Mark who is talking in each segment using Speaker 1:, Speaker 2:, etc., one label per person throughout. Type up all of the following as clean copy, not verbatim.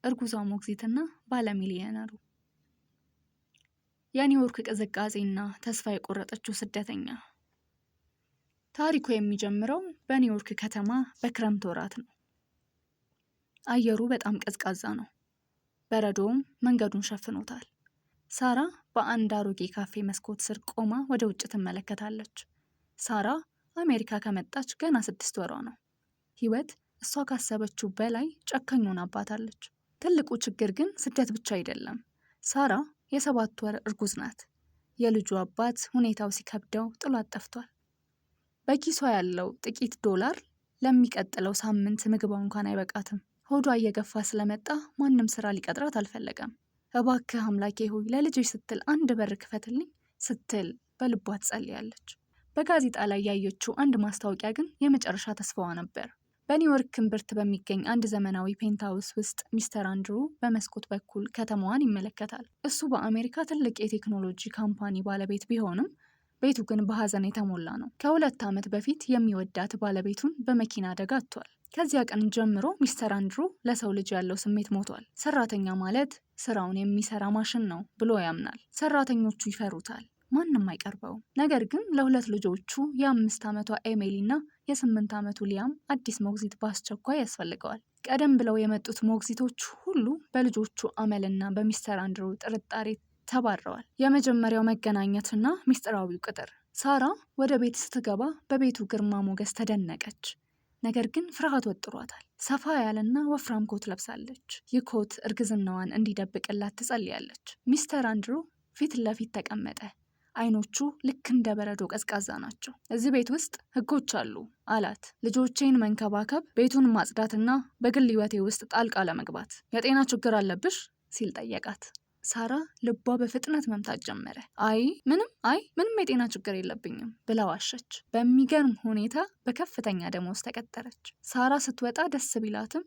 Speaker 1: እርጉዟ ሞግዚትና ባለሚሊየነሩ። የኒውዮርክ ቅዝቃዜና ተስፋ የቆረጠችው ስደተኛ። ታሪኩ የሚጀምረው በኒውዮርክ ከተማ በክረምት ወራት ነው። አየሩ በጣም ቀዝቃዛ ነው። በረዶውም መንገዱን ሸፍኖታል። ሳራ በአንድ አሮጌ ካፌ መስኮት ስር ቆማ ወደ ውጭ ትመለከታለች። ሳራ አሜሪካ ከመጣች ገና 6 ወሯ ነው። ህይወት እሷ ካሰበችው በላይ ጨካኝ ሆናባታለች። ትልቁ ችግር ግን ስደት ብቻ አይደለም። ሳራ የ7 ወር እርጉዝ ናት። የልጁ አባት ሁኔታው ሲከብደው ጥሏት ጠፍቷል። በኪሷ ያለው ጥቂት ዶላር ለሚቀጥለው ሳምንት ምግቧ እንኳን አይበቃትም። ሆዷ እየገፋ ስለመጣ ማንም ስራ ሊቀጥራት አልፈለገም። "እባክህ አምላኬ ሆይ፣ ለልጄ ስትል አንድ በር ክፈትልኝ" ስትል በልቧ ትጸልያለች። በጋዜጣ ላይ ያየችው አንድ ማስታወቂያ ግን የመጨረሻ ተስፋዋ ነበር። በኒውዮርክ እምብርት በሚገኝ አንድ ዘመናዊ penthouse ውስጥ ሚስተር አንድሩ በመስኮት በኩል ከተማዋን ይመለከታል። እሱ በአሜሪካ ትልቅ የቴክኖሎጂ company ባለቤት ቢሆንም ቤቱ ግን በሀዘን የተሞላ ነው። ከ2 ዓመት በፊት የሚወዳት ባለቤቱን በመኪና አደጋ አጥቷል። ከዚያ ቀን ጀምሮ ሚስተር አንድሩ ለሰው ልጅ ያለው ስሜት ሞቷል። ሰራተኛ ማለት ስራውን የሚሰራ ማሽን ነው ብሎ ያምናል። ሰራተኞቹ ይፈሩታል። ማንም አይቀርበውም። ነገር ግን ለሁለት ልጆቹ፣ የ5 ዓመቷ ኤሚሊ እና የ8 ዓመቱ ሊያም፣ አዲስ ሞግዚት በአስቸኳይ ያስፈልገዋል። ቀደም ብለው የመጡት ሞግዚቶች ሁሉ በልጆቹ አመልና በሚስተር አንድሩ ጥርጣሬ ተባረዋል። የመጀመሪያው መገናኘትና ሚስጥራዊው ቅጥር። ሳራ ወደ ቤት ስትገባ በቤቱ ግርማ ሞገስ ተደነቀች። ነገር ግን ፍርሃት ወጥሯታል። ሰፋ ያለና ወፍራም ኮት ለብሳለች። ይህ ኮት እርግዝናዋን እንዲደብቅላት ትጸልያለች። ሚስተር አንድሩ ፊት ለፊት ተቀመጠ። አይኖቹ ልክ እንደ በረዶ ቀዝቃዛ ናቸው። "እዚህ ቤት ውስጥ ህጎች አሉ" አላት። "ልጆቼን መንከባከብ፣ ቤቱን ማጽዳትና በግል ህይወቴ ውስጥ ጣልቃ አለመግባት። የጤና ችግር አለብሽ?" ሲል ጠየቃት። ሳራ ልቧ በፍጥነት መምታት ጀመረ። "አይ ምንም፣ አይ ምንም የጤና ችግር የለብኝም" ብላ ዋሸች። በሚገርም ሁኔታ በከፍተኛ ደሞዝ ተቀጠረች። ሳራ ስትወጣ ደስ ቢላትም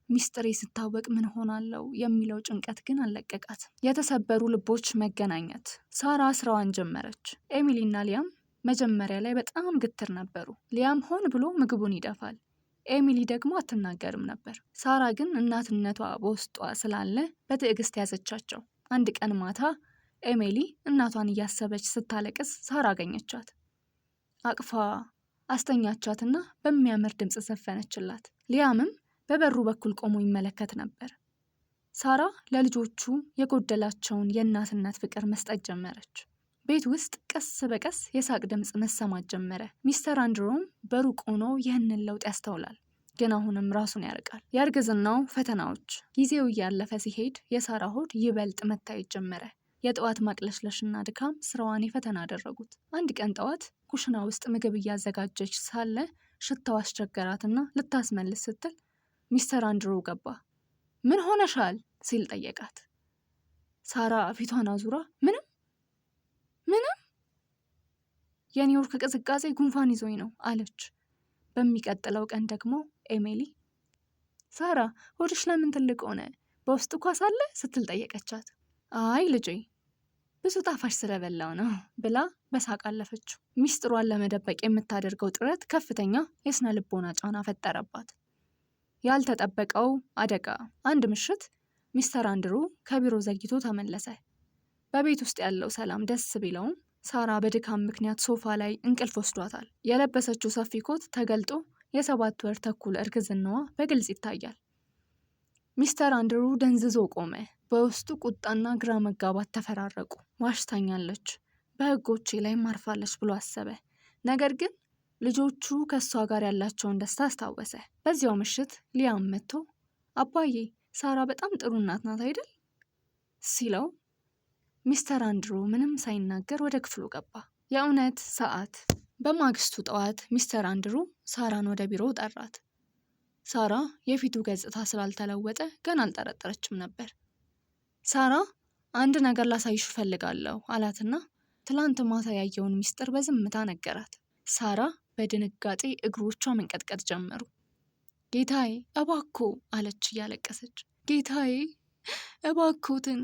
Speaker 1: ሚስጥሬ ሲታወቅ ምን እሆናለሁ የሚለው ጭንቀት ግን አልለቀቃትም። የተሰበሩ ልቦች መገናኘት። ሳራ ስራዋን ጀመረች። ኤሚሊና ሊያም መጀመሪያ ላይ በጣም ግትር ነበሩ። ሊያም ሆን ብሎ ምግቡን ይደፋል። ኤሚሊ ደግሞ አትናገርም ነበር። ሳራ ግን እናትነቷ በውስጧ ስላለ በትዕግስት ያዘቻቸው። አንድ ቀን ማታ ኤሚሊ እናቷን እያሰበች ስታለቅስ ሳራ አገኘቻት። አቅፋ አስተኛቻትና በሚያምር ድምፅ ዘፈነችላት። ሊያምም በበሩ በኩል ቆሞ ይመለከት ነበር። ሳራ ለልጆቹ የጎደላቸውን የእናትነት ፍቅር መስጠት ጀመረች። ቤት ውስጥ ቀስ በቀስ የሳቅ ድምፅ መሰማት ጀመረ። ሚስተር አንድሮም በሩቅ ሆኖ ይህንን ለውጥ ያስተውላል፣ ግን አሁንም ራሱን ያርቃል። የእርግዝናው ፈተናዎች። ጊዜው እያለፈ ሲሄድ የሳራ ሆድ ይበልጥ መታየት ጀመረ። የጠዋት ማቅለሽለሽና ድካም ስራዋን የፈተና አደረጉት። አንድ ቀን ጠዋት ኩሽና ውስጥ ምግብ እያዘጋጀች ሳለ ሽታው አስቸገራትና ልታስመልስ ስትል ሚስተር አንድሮ ገባ። "ምን ሆነሻል?" ሲል ጠየቃት። ሳራ ፊቷን አዙራ "ምንም፣ ምንም፣ የኒውዮርክ ቅዝቃዜ ጉንፋን ይዞኝ ነው" አለች። በሚቀጥለው ቀን ደግሞ ኤሚሊ "ሳራ፣ ሆድሽ ለምን ትልቅ ሆነ? በውስጡ ኳስ አለ?" ስትል ጠየቀቻት። "አይ ልጄ፣ ብዙ ጣፋጭ ስለበላሁ ነው" ብላ በሳቅ አለፈችው። ሚስጥሯን ለመደበቅ የምታደርገው ጥረት ከፍተኛ የስነ ልቦና ጫና ፈጠረባት። ያልተጠበቀው አደጋ። አንድ ምሽት ሚስተር አንድሩ ከቢሮ ዘግይቶ ተመለሰ። በቤት ውስጥ ያለው ሰላም ደስ ቢለውም ሳራ በድካም ምክንያት ሶፋ ላይ እንቅልፍ ወስዷታል። የለበሰችው ሰፊ ኮት ተገልጦ የ7 ወር ተኩል እርግዝናዋ በግልጽ ይታያል። ሚስተር አንድሩ ደንዝዞ ቆመ። በውስጡ ቁጣና ግራ መጋባት ተፈራረቁ። ዋሽታኛለች፣ በህጎቼ ላይ አርፋለች ብሎ አሰበ። ነገር ግን ልጆቹ ከእሷ ጋር ያላቸውን ደስታ አስታወሰ። በዚያው ምሽት ሊያም መጥቶ "አባዬ፣ ሳራ በጣም ጥሩ እናት ናት አይደል?" ሲለው ሚስተር አንድሩ ምንም ሳይናገር ወደ ክፍሉ ገባ። የእውነት ሰዓት። በማግስቱ ጠዋት ሚስተር አንድሩ ሳራን ወደ ቢሮው ጠራት። ሳራ የፊቱ ገጽታ ስላልተለወጠ ገና አልጠረጠረችም ነበር። "ሳራ፣ አንድ ነገር ላሳይሽ እፈልጋለሁ" አላትና ትላንት ማታ ያየውን ሚስጥር በዝምታ ነገራት። ሳራ በድንጋጤ እግሮቿ መንቀጥቀጥ ጀመሩ። "ጌታዬ፣ እባክዎ" አለች እያለቀሰች። "ጌታዬ፣ እባክዎትን"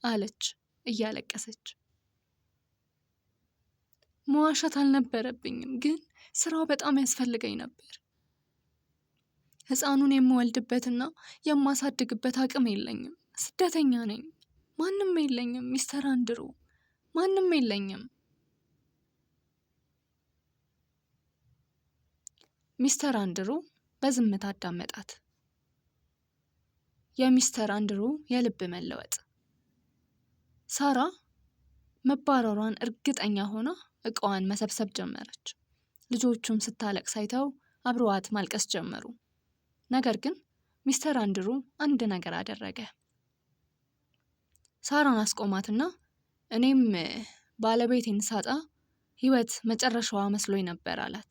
Speaker 1: አለች እያለቀሰች። "መዋሸት አልነበረብኝም፣ ግን ስራው በጣም ያስፈልገኝ ነበር። ሕፃኑን የምወልድበትና የማሳድግበት አቅም የለኝም። ስደተኛ ነኝ። ማንም የለኝም ሚስተር አንድሩ፣ ማንም የለኝም። ሚስተር አንድሩ በዝምታ አዳመጣት። የሚስተር አንድሩ የልብ መለወጥ። ሳራ መባረሯን እርግጠኛ ሆና እቃዋን መሰብሰብ ጀመረች። ልጆቹም ስታለቅስ አይተው አብረዋት ማልቀስ ጀመሩ። ነገር ግን ሚስተር አንድሩ አንድ ነገር አደረገ። ሳራን አስቆማትና እኔም ባለቤቴን ሳጣ ሕይወት መጨረሻዋ መስሎኝ ነበር አላት።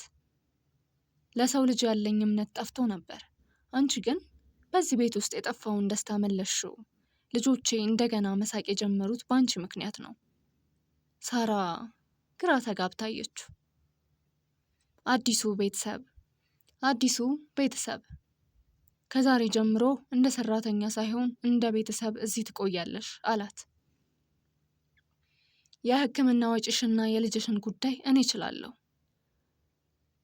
Speaker 1: ለሰው ልጅ ያለኝ እምነት ጠፍቶ ነበር። አንቺ ግን በዚህ ቤት ውስጥ የጠፋውን ደስታ መለስሽው። ልጆቼ እንደገና መሳቅ የጀመሩት በአንቺ ምክንያት ነው። ሳራ ግራ ተጋብታ አየችው። አዲሱ ቤተሰብ አዲሱ ቤተሰብ ከዛሬ ጀምሮ እንደ ሰራተኛ ሳይሆን እንደ ቤተሰብ እዚህ ትቆያለሽ አላት። የሕክምና ወጪሽና የልጅሽን ጉዳይ እኔ እችላለሁ።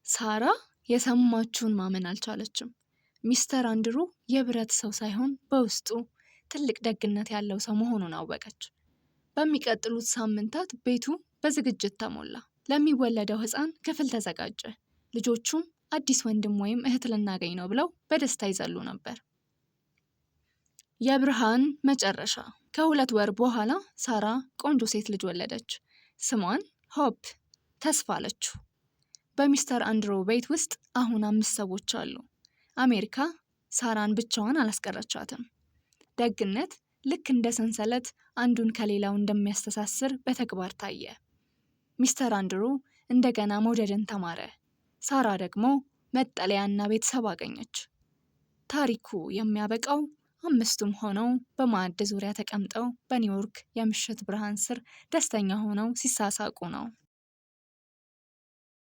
Speaker 1: ሳራ የሰማችውን ማመን አልቻለችም። ሚስተር አንድሩ የብረት ሰው ሳይሆን በውስጡ ትልቅ ደግነት ያለው ሰው መሆኑን አወቀች። በሚቀጥሉት ሳምንታት ቤቱ በዝግጅት ተሞላ። ለሚወለደው ሕፃን ክፍል ተዘጋጀ። ልጆቹም አዲስ ወንድም ወይም እህት ልናገኝ ነው ብለው በደስታ ይዘሉ ነበር። የብርሃን መጨረሻ። ከ2 ወር በኋላ ሳራ ቆንጆ ሴት ልጅ ወለደች። ስሟን ሆፕ፣ ተስፋ አለችው። በሚስተር አንድሮ ቤት ውስጥ አሁን አምስት ሰዎች አሉ። አሜሪካ ሳራን ብቻዋን አላስቀረቻትም። ደግነት ልክ እንደ ሰንሰለት አንዱን ከሌላው እንደሚያስተሳስር በተግባር ታየ። ሚስተር አንድሩ እንደገና መውደድን ተማረ። ሳራ ደግሞ መጠለያና ቤተሰብ አገኘች። ታሪኩ የሚያበቃው አምስቱም ሆነው በማዕድ ዙሪያ ተቀምጠው በኒውዮርክ የምሽት ብርሃን ስር ደስተኛ ሆነው ሲሳሳቁ ነው።